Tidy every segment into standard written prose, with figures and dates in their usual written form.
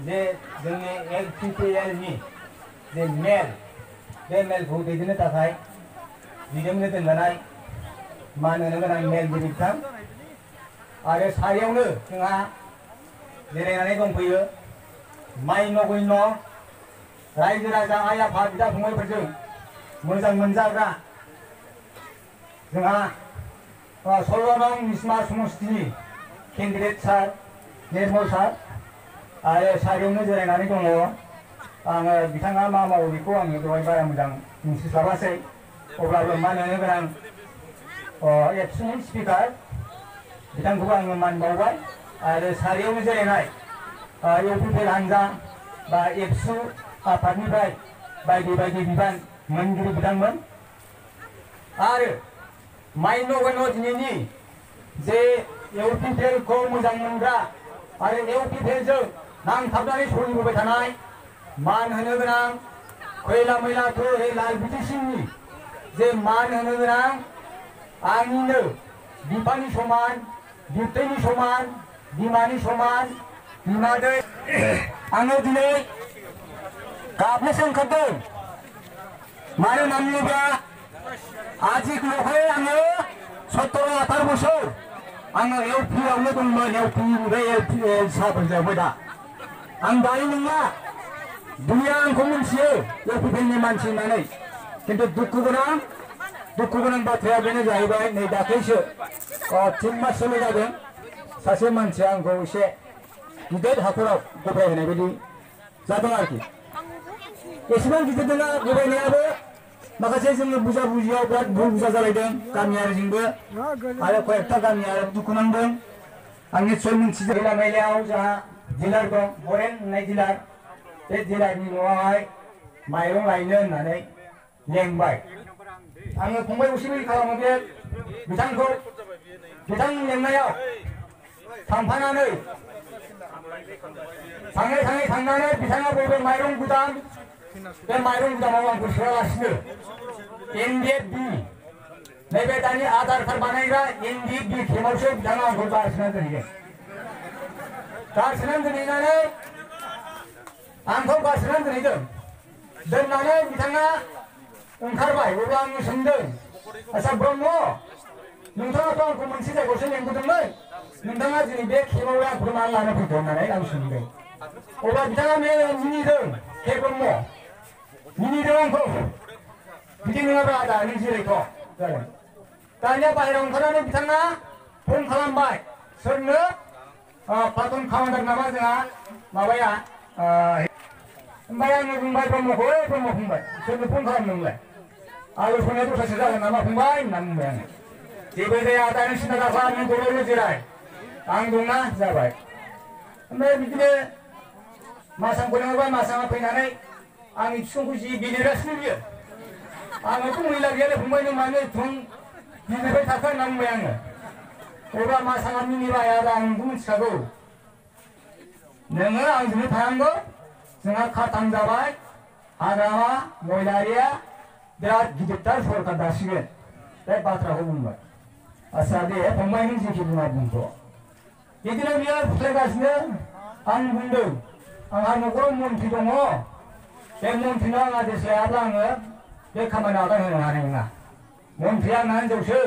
जे जोंनि LPPLनि जे मेल बे मेलखौ दैदेननो थाखाय दिदोमनो दोनजानाय मान होनो गोनां मेलगिरि बिथां आरो सारियावनो जोंहा जिरायनानै दंफैयो माइन' गैन' रायजो राजा आइ आफा बिदा फंबायफोरजों मोजां मोनजाग्रा जोंहा 16 नं मिसमा समस्तिनि केन्डिडेट सार निर्मल सार आरो सारियावनो जिरायनानै दङ आङो बिथाङा मा मावो बेखौ आङो दहाय बारा मोजां मिथिस्लाबासै अब्लाबो मान होनो गोनां एबसुनि स्पिकार बिथांखौबो आङो मान बावबाय आरो सारियावनो जिरायनाय इउपिपिएल हान्जा बा एबसु आफादनिफ्राय बायदि बायदि बिबान मोनगिरि बिथांमोन आरो माइन' गैन' दिनैनि जे इउपिपिएलखौ मोजां मोनग्रा आरो इउपिपिएलजों नांथाबनानै सोलिबोबाय थानाय मान होनो गोनां खैला मैला लाल बिटि सिंनि जे मान होनो गोनां आंनिनो बिफानि समान बिबथैनि समान बिमानि समान बिमादै आङो दिनै गाबनोसो ओंखारदों मानो होनना बुङोब्ला आजिखालिहाय आङो 17-18 बोसोर आङो एलपिआवनो दंमोन एलपिनिफ्राय एलपिएल साफोरजोंबो दा आं दायो नङा दुनिया आंखौ मिथियो एलपिएलनि मानसि होननानै खिन्थु दुखु गोनां बाथ्राया बेनो जाहैबाय नै दाख्लैसो 3 माससोल' जादों सासे मानसिया आंखौ एसे गिदिर हाखराव गब्रायहोनाय बायदि जादों आरोखि एसेबां गिदिर नङा गब्रायनायाबो माखासे जोङो बुजा बुजियाव बिराद भुल बुजा जालायदों गामियारिजोंबो आरो कयेकथा गामियारि दुखु नांदों आं निस्सय मिथिदों खैला मैलायाव जोंहा डिलार दं बरेन होननाय डिलार बे डिलारनि न'आवहाय माइरं लायनो होननानै लेंबाय आङो फंबाय असिबायदि खालामो बे बिथांखौ बिथां लेंनायाव थांफानानै थांनानै बिथाङा बबे माइरं गुदाम बे माइरं गुदामाव आंखौ सोआलासिनो एनडिएफबि नैबे दानि आधार कार्ड बानायग्रा एनडिएफबि केम्पआवसो बिथाङा आंखौ गारसोनानै दोनहैदों आंखौ गारसोनानै दोनहैदों दोननानै बिथाङा ओंखारबाय अब्ला आङो सोंदों आच्छा ब्रह्म नोंथाङाथ' आंखौ मोनसे जायगायावसो लेंबोदोंमोन नोंथाङा दिनै बे केम्पआव आंखौ मानो लानो फैदों होननानै आं सोंदों अब्ला बिथाङा मिनिदों के ब्रह्म मिनिदों आंखौ बिदि नङाब्ला आदा नों जिरायथ' जागोन दानिया बाहेरायाव ओंखारनानै बिथाङा फन खालामबाय सोरनो प्लाटन कामान्डार नामा जोंहा माबाया ओमफ्राय आङो बुंबाय ब्रह्मखौ ब्रह्म फंबाय सोरनो फन खालामदोंलाय आलुसनाया दस्रासो जागोन नामा फंबाय होनना बुंबाय आङो जेबो जाया आदा नों सिन्था दाखा नों दल'ल' जिराय आं दंना जाबाय ओमफ्राय बिदिनो मासांखौ लिंहरबाय मासाङा फैनानै आंनि बिफंखौ जि बिलिरगासिनो बियो आङोथ' मैला गैयालै फंबाय नों मानो एथबां बिलिरबाय थाखो होनना बुंबाय आङो अब्ला मासाङा मिनिबाय आदा आं नोंखौ मिथिखागौ नोङो आंजोंनो थानांगौ जोंहा खाथां जाबाय हाग्रामा महिलारिया बिराद गिदिरथार सरकार दासिगोन बे बाथ्राखौ बुंबाय आच्छा दे फंबाय नों जेखि बुङा बुंथ' बिदिनो बियो फुस्लायगासिनो आं बुंदों आंहा न'खराव मन्थ्रि दङ बे मन्थ्रिनाव आं आदेश लायाब्ला आङो बे खामानियाव आगान होनो हानाय नङा मन्थ्रिया आंना हिनजावसो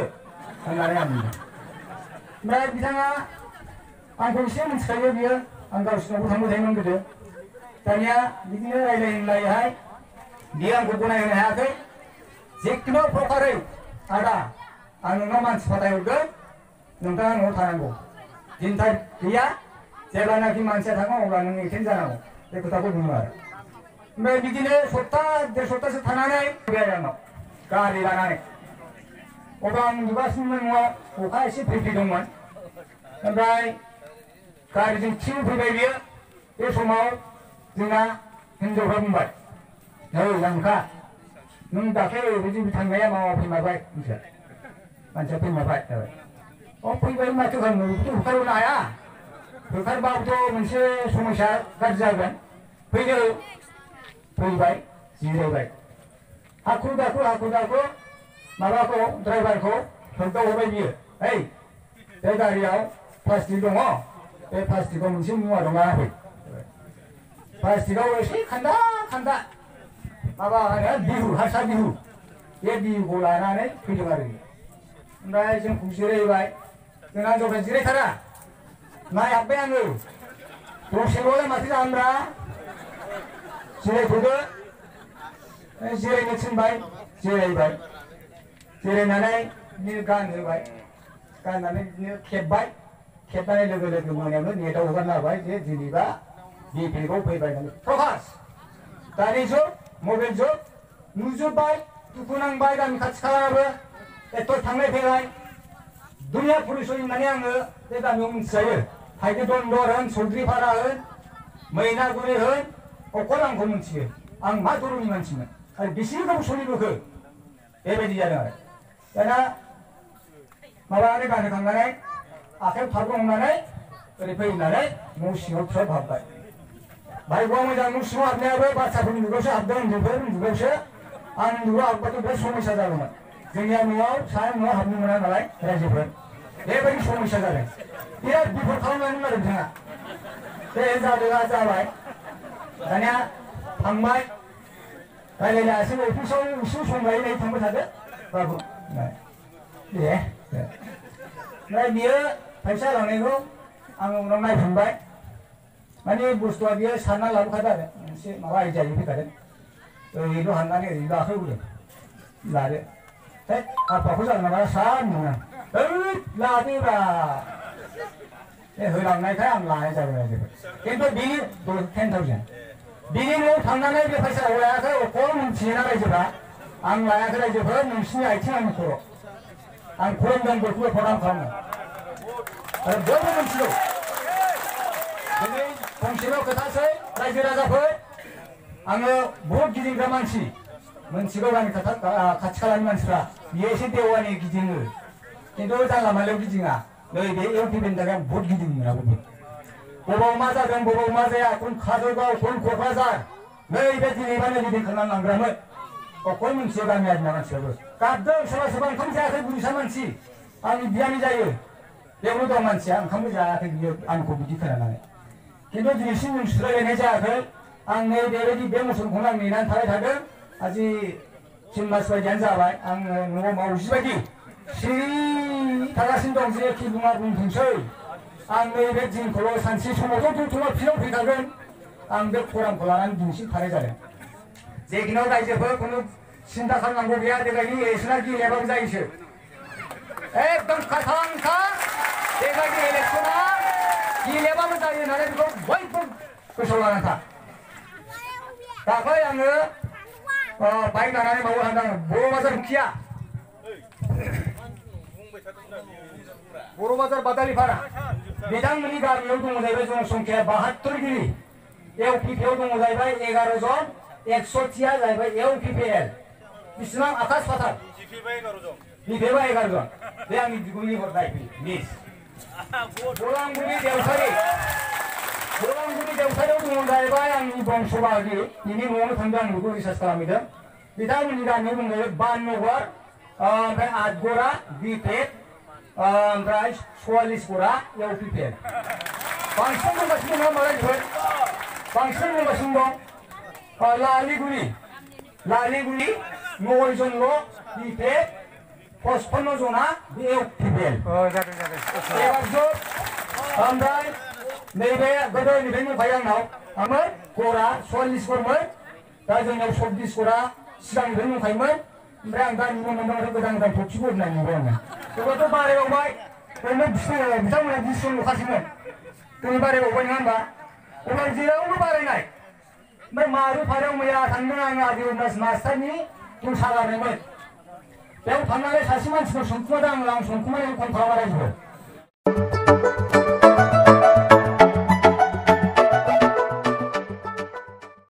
होननानै आं बुंदों ओमफ्राय बिथाङा आंखौ एसे मिथिखायो बियो आं गावसिनावबो थांबाय थायोमोन गोदो दानिया बिदिनो रायलायहाय बियो आंखौ गनायहोनो हायाखै जिखुनु प्रकारै आदा आं नोंनाव मानसि फाथायहरगोन नोंथाङा न'आव थानांगौ दिनथार गैया जेब्लानाखि मानसिया थाङो अब्ला नों एटेन्ड जानांगौ बे खोथाखौ बुङो आरो ओमफ्राय बिदिनो सप्ता देर सप्तासो थानानै फैबाय आंनाव गारि लानानै अब्ला आं नुगासिनोमोन न'आव अखा एसे फैदोंमोन ओमफ्राय गारिजों थिं फैबाय बियो बे समाव जोंना हिनजावफ्रा बुंबाय औ लांखा नों दाख्लै ओरैबायदि थांनाया मावा फैमारबाय मानसिया फैमारबाय जाबाय फैबाय माथो खालामनो बेखौथ' होखारबोनो हाया होखारबाबोथ' मोनसे समस्या गाज्रि जागोन फैदो फैबाय जिरायबाय हाखु दाखु माबाखौ ड्राइभारखौ खोन्थाहरबाय बियो ओइ बे गारियाव प्लास्टिक दङ बे प्लास्टिकआव मोनसे मुवा दं लाना फै प्लास्टिकआव एसे खान्दा माबा होनो बिहु हारसा बिहु बे बिहुखौ लानानै फैदों आरो ओमफ्राय जोंखौ जिरायबाय जोंना हिनजावफ्रा जिरायथारा नायहाबबाय आङो दसेल'लाय माथो जागोनब्रा जिरायथ'दो जिरायनो थिनबाय जिरायबाय जिरायनानै बिदिनो गानहोबाय गाननानै बिदिनो खेबबाय खेबनानै लोगो लोगो मोनायावनो नेटआव हगारना होबाय जे दिनैबा बिपिएफआव फैबाय होननानै प्रकाश दानि जुग मबाइल जुग नुजोब्बाय दुखु नांबाय गामि खाथि खालायाबो एथ' थांलाय फैलाय दुनिया पुलिस होननानै आङो बे गामियाव मिथिजायो हाइद्रदन्दर होन सौद्रिपारा होन मैनागुरि होन अखल आंखौ मिथियो आं मा धरननि मानसिमोन आरो बेसे गोबाव सोलिबोखो बेबायदि जादों आरो दाना माबानानै गानहोखांनानै आखाइयाव थारगं हमनानै ओरै फैनानै न' सिङाव थ्रोब हाबबाय भाइग'आ मोजां न' सिङाव हाबनायाबो बाथ्राफोरनि मुगायावसो हाबदों उन्दैफोरनि मुगायावसो आं उन्दैयाव हाबबाथ' बिराद समस्या जागौमोन जोंनिया न'आव साया न'आव हाबनो मोना नालाय रायजोफोर बेबायदि समस्या जादों बिराद बिफद खालामनायमोन आरो बिथाङा बे जादोंआ जाबाय दानिया थांबाय रायलायनायासो अफिसाव एसे सम लायै लायै थांबाय थादो बाबु दे ओमफ्राय बियो फैसा लांनायखौ आङो उनाव नायफिनबाय माने बुस्थुआ बियो सानना लाबोखादों आरो मोनसे माबा आइडियाजों फैखादों ओरैल' हाननानै ओरैल' आखाइ होदों लादो है आफाखौ जागोन नामा सार नङा ओइ लादोब्रा बे होलांनायखाय आं लानाय जाबाय रायजोफोर खिन्थु बिनि 10,000 बिनि न'आव थांनानै बे फैसाखौ लायाखै अखल मिथियोना रायजोफ्रा आं लायाखै रायजोफोर नोंसिनि आथिं आंनि खर' आं खुलुमदों बयखौबो प्रनाम खालामो आरो बयबो मिथिगौ दिनै फंसेल' खोथासै रायजो राजाफोर आङो बहुत गिदिंग्रा मानसि मोनथिगौ गामि खाथि खालानि मानसिफ्रा बियो एसे देवानि गिदिङो खिन्थु जानला मानलायाव गिदिङा नैबे एलपिपिनि थाखाय आं बहुत गिदिङो आंबो बबाव मा जादों बबाव मा जाया कोन काजलगाव कोन क'क्राझार नैबे दिनैबानो गिदिंखांनानै लांग्रामोन अखल मिथियो गामियारिना मानसियाबो गाबदों सोरबा सोरबा ओंखाम जायाखै बुरिसा मानसि आंनि बियानि जायो बेयावनो दं मानसिया ओंखामबो जायाखै बियो आंखौ बिदि खोनानानै खिन्थु दिनैसिम जों सुद्रायलायनाय जायाखै आं नै बेबायदि बे मुसलखौनो आं नेनानै थाबाय थादों आजि 3 मास बायदियानो जाबाय आङो न'आव मावजि बायदि सिरि थागासिनो दं जेखि बुङा बुंथोंसै आं नैबे दिनखौल' सानसे समावथ' दुथुमा फिल्डआव फैखागोन आं बे खौरांखौ लानानै दिनैसिम थानाय जादों जेखिनाव रायजोफोर खुनु सिन्था खालामनांगौ गैया देग्लायनि इलेक्सना गेलेयाबाबो जायोसो एकदम खाथांखा देग्लायनि इलेक्सना गेलेयाबाबो जायो होननानै बेखौ बयबो गोसोआव लानानै था दाख्लै आङो बाइक लानानै मावो हान्दां बर' बाजार मुखिया बर' बाजार बादालिपारा बिथांमोननि गामियाव दङ जाहैबाय जनसंख्या 72 गिरि एलपिपिआव दङ जाहैबाय 11 जन 100थिया जाहैबाय एलपिपिएल बिसिबां आकाश फाताल बिपिएफआ 11 जन बे आंनि बिगुरनि हरनाय मिस बलांगुरि देवसारियाव दङ जाहैबाय आंनि बंस बाहागि बिनि न'आवनो थांदों आं बेखौ रिसार्च खालामहैदों बिथांमोननि गामियाव दङ जाहैबाय 5 नगर ओमफ्राय 8 गरा बिपिएफ ओमफ्राय 44 गरा एलपिपिएल बांसिन दंगासिनो दङ मालायफोर बांसिन दंगासिनो दं लालिगुरि 9 जनल' बिपिएफ 55 जना एलपिपिएल ओमफ्राय नैबे गोदोनिफ्रायनो दंखायो आंनाव आमोन गरा 44 गरमोन दा जोंनाव 24 गरा सिगांनिफ्रायनो दंखायोमोन ओमफ्राय आं दा नुनो मोनदों गोदान थफिखौ होनाय नुबाय आङो थेवबोथ' बारायबावबाय ओरैनो बिथांमोना 20 जन ल'खासैमोन दिनै बारायबावबाय नङा होमबा अब्ला जेरावबो बारायनाय ओमफ्राय मारु फारायाव मैया थांदों आङो आदिबास मास्टारनि दंसा लानायमोन बेयाव थांनानै सासे मानसिखौ सोंखुमादों आं संखुमानायखौ खम खालामबाय रायजोफोर